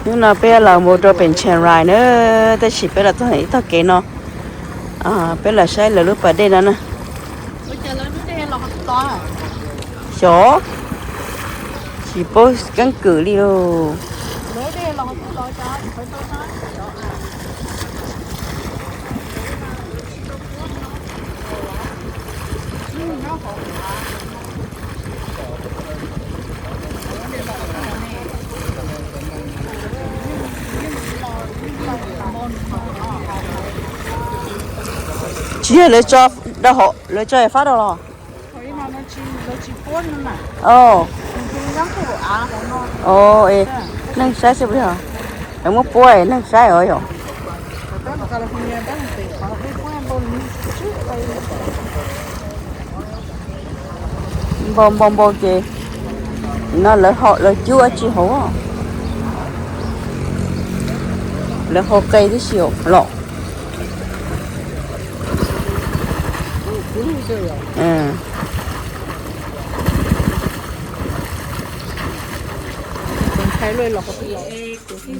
Hnub no peb los mus rau pem Chiang Rai na, tab sis peb los txog ib tog kev no, peb los saib lawv lub pas dej no na. Xyov, tsis paub keeb kwm li os. Tsis yog lawv tso rau hauv, lawv tso fab rau los? Neeg saib xwb os, lawv muab puab neeg saib os yom. Npau npau npau ces no lawv cub dab tsi hauv, lawv hau qe tib si los.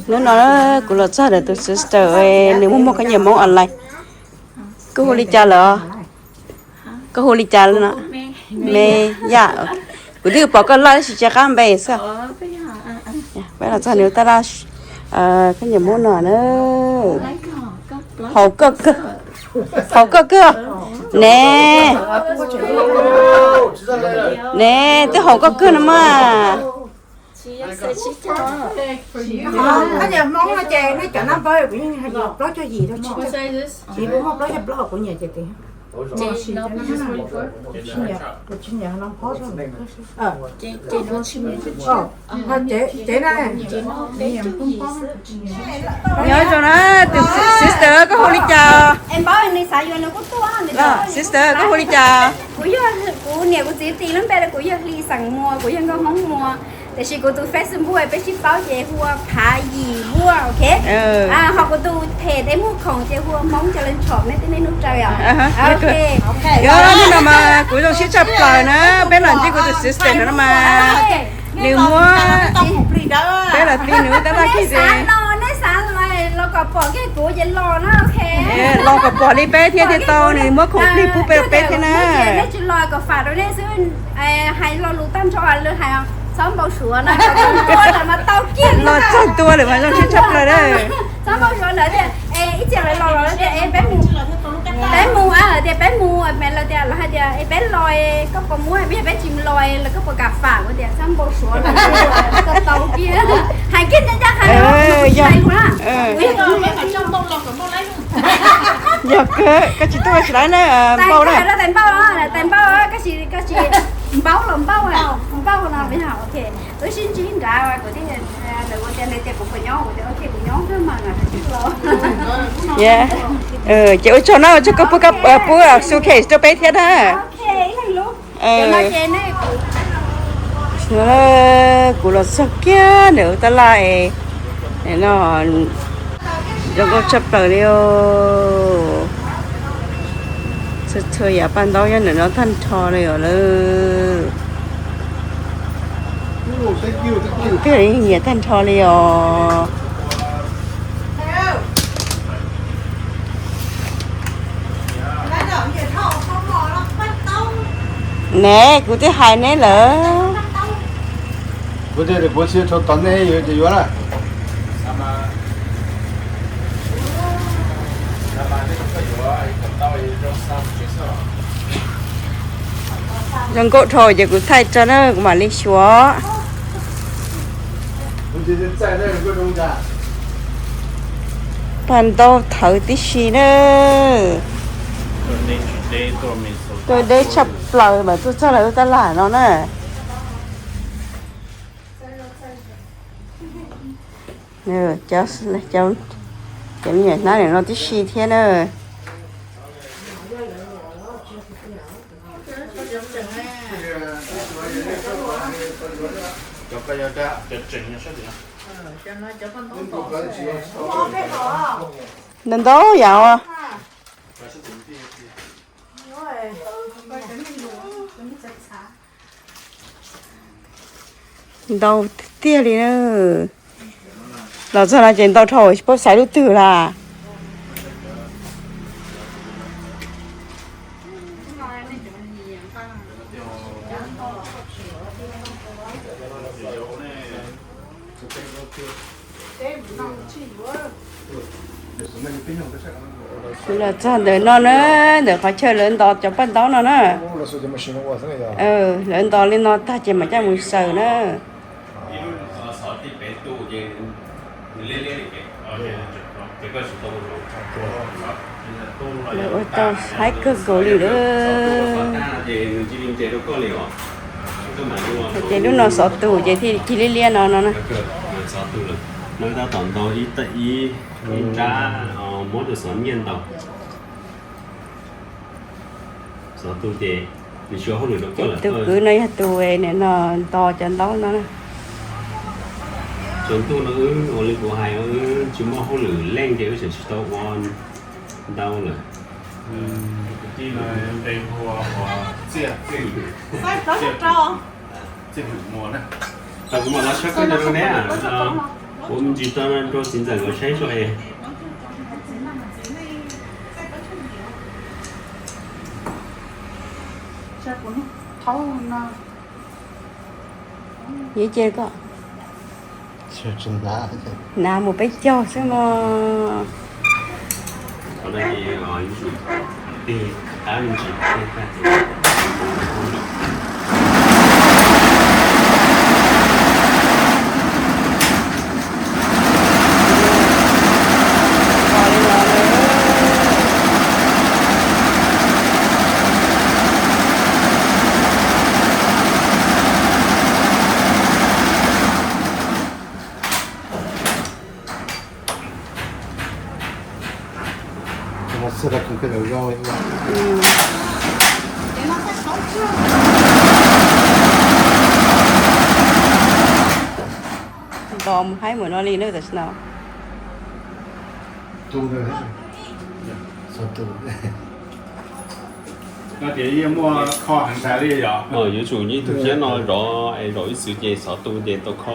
Hnub no kuv los txog ntawm tus sister, nws muaj muag khaub ncaws Hmoob online. Koj hu li cas lawm? Koj hu li cas lawm no? Me Yaj. Kuv twb pom koj loj tab sis tsis qab npe xwb. Peb los txog nws tab laj khaub ncaws Hmoob no na. Haum koj kawg, haum koj kawg ne. Ne, twb haum koj kawg no mas. Khaub ncaws Hmoob no ces nej cov naj npawb kuv yeej hais plaub caug yim rau, tsis muaj plaub caug plaub kuv nyiam ces tias. Kuv tsis nyiam no phob. Cev na. Nyob zoo na, tus sister koj hu li cas? Sister koj hu li cas? Kuv yog, kuv niam kuv txiv tis lub npe rau kuv yog Hli xeem Muas, kuv yog nkauj Hmoob Muas. Tiam sis kuv tus Facebook peb sib paub ces hu ua Phav Yim Vuaj, ok. Ho kuv tus phem tej muag khoom ces hu ua Hmoob Cov Leej Tshom, nej tib neeg nug raws os. Yog hnub no mas kuv zoo siab tshaj plaws na, peb los ntsib kuv tus sister no mas nws muab peb los pib nws tab laj kiag ces los kom pom kiag kuv ces los na, ok. Los kom pom li peb thiab thiaj tau, nws muab khoom plig pub peb rau peb thiab na. Nej tsis los kom fam rau nej xwb, hais lo lus tag nrho lawv hais txhob npau suav no, txog ntua lawm mas tau kiag, los txog ntua lawm mas zoo siab tshaj plaws na. Txhob npau suav lawv tias ib txhia lawv los los tias peb mus, peb mus, lawv tias peb mus, lawv tias, lawv hais tias peb los, koj puas muab, yog peb tsis los lawv koj puas kam fam, kuv tias txhob npau suav lawv, tau kiag, hais kiag ncaj ncaj hais na. Yog kawg, koj tsis tuaj tsis lawv na, npau na. Tais npau, tais npau, koj tsis, koj tsis npau los npau, npau no, ok. Wb sib ntsib nrad kuv thiaj, lawv ua tias, tias kuv puas nyob, kuv tias ok kuv nyob kawg mas, los. Ces ua tsaug na, ua tsaug koj pub, pub suitcase rau peb thiab na. Kuv los txog kiag ntawm tab laj no, zoo nkauj tshaj plaws li os. Txhua txhua yam paj ntaub nyob ntawm no tag nrho li os lawm. Tiag, nyiam tag nrho li os. Ne, kuv twb hais neb lawm. Kuv tias kuv tsis tau tov nej yuav ces yuav na. Zoo nkauj dhau ces kuv thaij tso na, kuv mam li xyuas. Paj ntaub thawv tib si na. Tuaj deb tshaj plaws mas tuaj txog lawv lub tab laj no na. Cov me nyuam hnab no tib si thiab na. Ntau ntau yam. Ntau tiag tiag li na. Los txog no ces ntau dhau tsis paub xaiv lub twg lawm. Los txog ntawm no na, ntawm qhov chaw lawv ntos cov paj ntaub no na. Lawv ntos li no tag ces mam coj mus xaws na. Lawv ua tau haib kawg nkaus li lawm. Ces lub no xov tus ces thiaj cig liab liab no no na. Tab tom ntaus ib, ib nrab muab rau xov nyiaj ntaus. Xov tus ces nws tsis ua hauj lwm rau koj lawm. Tus kwv no yog tus nim no ntos cov ntaub no na. Tsaus ntuj no wb ua li kuv hais, wb tsis muaj hauj lwm leej ces wb tseem tsis tau ua ntau lawm. Tau kuv mam los saib koj rau neb, ua me ntsis tau rau txiv ntxawm nkawd saib tso es. Yeej cia koj hnav mus peb caug xwb mog. Ntos mus haib npaum no li na tam sim no. Yuav tsum ib tug thiab no zov es zaum ib txwm ces xov tu ces tau kho.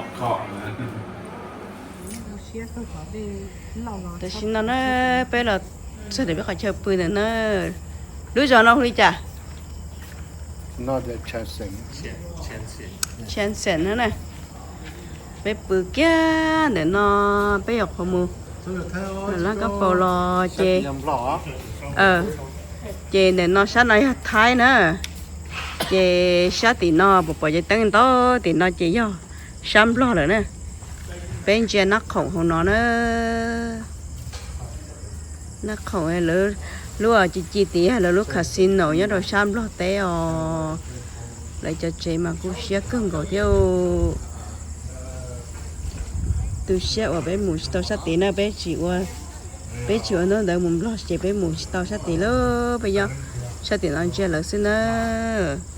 Tam sim no na, peb los txog ntawm peb qhov chaw pw ntawm na. Lub zos no hu li cas? Chanson na. Peb pw kiag ntawm no, peb yuav qhuav mus laj kab paus los ces, ces ntawm no sab no yog Thaib na, ces sab tim no pom pom cev teeb ntau tim no ces yog sab Nplog lawm na. Peb ntsia Nab Khoom hauv no na. Nab Khoom lawv lub ci ci tid lawv lub casino nyob rau sab Nplog teb os. Lawv cov tsev mas kuj siab kawg nkaus thiab. Tu siab uas peb mus tsis tau sab tid na, peb tsis ua, peb tsis ua ntaub ntawv mus Nplog ces peb mus tsis tau sab tid lawm, peb nyob sab tim no ntsia lawv xwb nawb.